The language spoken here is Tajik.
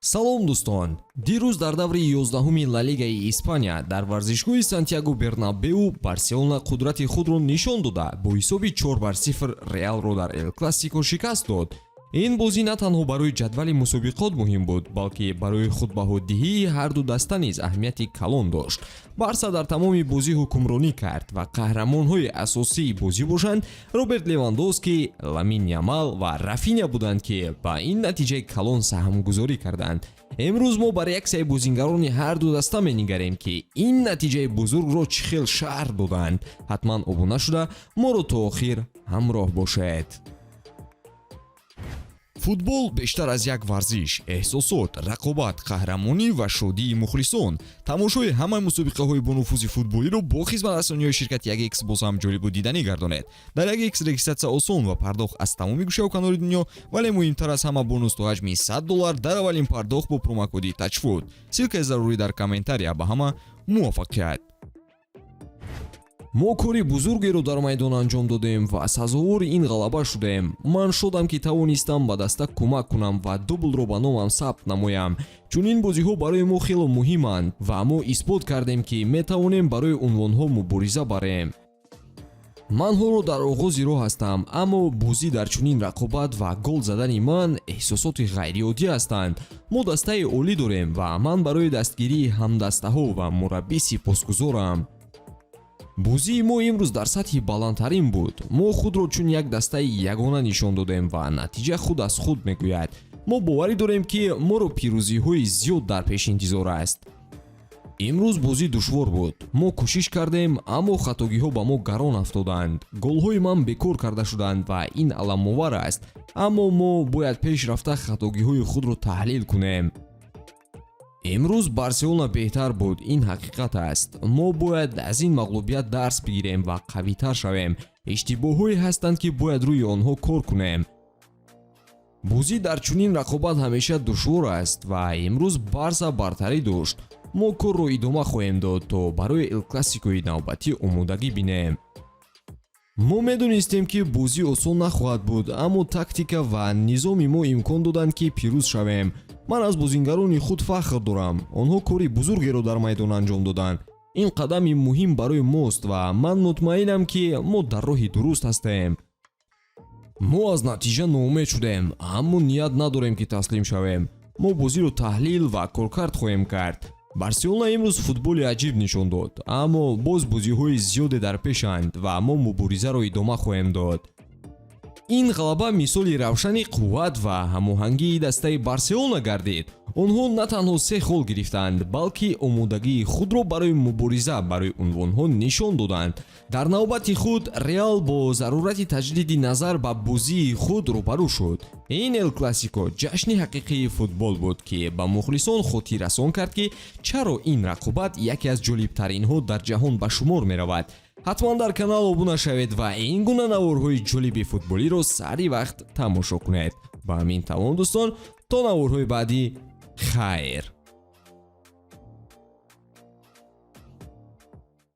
Салом, дӯстон! Дирӯз дар даври 11-уми Ла Лигаи Испания дар варзишгоҳи Сантьяго Бернабеу Барселона қудрати худро нишон дода, бо ҳисоби 4-0 Реалро дар Эл Классико шикаст дод. Ин бозӣ на танҳо барои ҷадвали мусобиқот муҳим буд, балки барои худбаҳодиҳии ҳарду даста низ аҳамияти калон дошт. Барса дар тамоми бозӣ ҳукмронӣ кард ва қаҳрамонҳои асосии бозӣ бошанд Роберт Левандовски, Ламин Ямал ва Рафиня буданд, ки ба ин натиҷаи калон саҳмгузорӣ карданд. Имрӯз мо ба реаксияи бозингарони ҳарду даста менигарем, ки ин натиҷаи бузургро чӣ хел шарҳ доданд. Ҳатман обуна шуда, моро то охир ҳамроҳ бошед. Футбол бештар аз як варзиш: эҳсосот, рақобат, қаҳрамонӣ ва шодии мухлисон. Тамошои ҳамаи мусобиқаҳои бонуфузи футболиро бо хизматрасониҳои ширкати 1X боз ҳам ҷолибу диданӣ гардонед. Дар 1X регистратсия осон ва пардохт аз тамоми гӯшаву канори дунё, вале муҳимтар аз ҳама, бонус то ҳаҷми 100 доллар дар аввалин пардохт бо промокоди TAJFUT. Ссылкаи зарурӣ дар комментария. Ба ҳама муваффақият! Мо кори бузургеро дар майдон анҷом додем ва сазовори ин ғалаба шудем. Ман шодам, ки тавонистам ба даста кӯмак кунам ва дублро ба номам сабт намоям. Чунин бозиҳо барои мо хело муҳиманд ва мо исбот кардем, ки метавонем барои унвонҳо мубориза барем. Ман ҳоло дар оғози роҳ ҳастам, аммо бозӣ дар чунин рақобат ва гол задани ман эҳсосоти ғайриоддӣ ҳастанд. Мо дастаи олӣ дорем ва ман барои дастгирии ҳамдастаҳо ва мураббӣ сипосгузорам. Бозии мо имрӯз дар сатҳи баландтарин буд. Мо худро чун як дастаи ягона нишон додем ва натиҷа худ аз худ мегӯяд. Мо боварӣ дорем, ки моро пирӯзиҳои зиёд дар пеш интизор аст. Имрӯз бозӣ душвор буд. Мо кӯшиш кардем, аммо хатогиҳо ба мо гарон афтоданд. Голҳои ман бекор карда шуданд ва ин аламовар аст, аммо мо бояд пеш рафта, хатогиҳои худро таҳлил кунем. Имрӯз Барселона беҳтар буд, ин ҳақиқат аст. Мо бояд аз ин мағлубият дарс бигирем ва қавитар шавем. Иштибоҳҳое ҳастанд, ки бояд рӯи онҳо кор кунем. Бозӣ дар чунин рақобат ҳамеша душвор аст ва имрӯз Барса бартарӣ дошт. Мо корро идома хоҳем дод, то барои Эл-Классикои навбатӣ омодагӣ бинем. Мо медонистем, ки бозӣ осон нахоҳад буд, аммо тактика ва низоми мо имкон доданд, ки пирӯз шавем. Ман аз бозингарони худ фахр дорам. Онҳо кори бузургеро дар майдон анҷом доданд. Ин қадами муҳим барои мост ва ман мутмаинам, ки мо дар роҳи дуруст ҳастем. Мо аз натиҷа ноумед шудем, аммо ният надорем, ки таслим шавем. Мо бозиро таҳлил ва коркард хоҳем кард. Барселона имрӯз футболи аҷиб нишон дод, аммо боз бозиҳои зиёде дар пешанд ва мо муборизаро идома хоҳем дод. Ин ғалаба мисоли равшани қувват ва ҳамоҳангии дастаи Барселона гардид. Онҳо на танҳо се хол гирифтанд, балки омодагии худро барои мубориза барои унвонҳо нишон доданд. Дар навбати худ Реал бо зарурати таҷдиди назар ба бозии худ рӯбарӯ шуд. Ин Эл Классико ҷашни ҳақиқии футбол буд, ки ба мухлисон хотиррасон кард, ки чаро ин рақобат яке аз ҷолибтаринҳо дар ҷаҳон ба шумор меравад. Ҳатман дар канал обуна шавед ва ин гуна наворҳои ҷолиби футболиро сари вақт тамошо кунед. Ба ҳамин тамом, дӯстон, то наворҳои баъдӣ, хайр.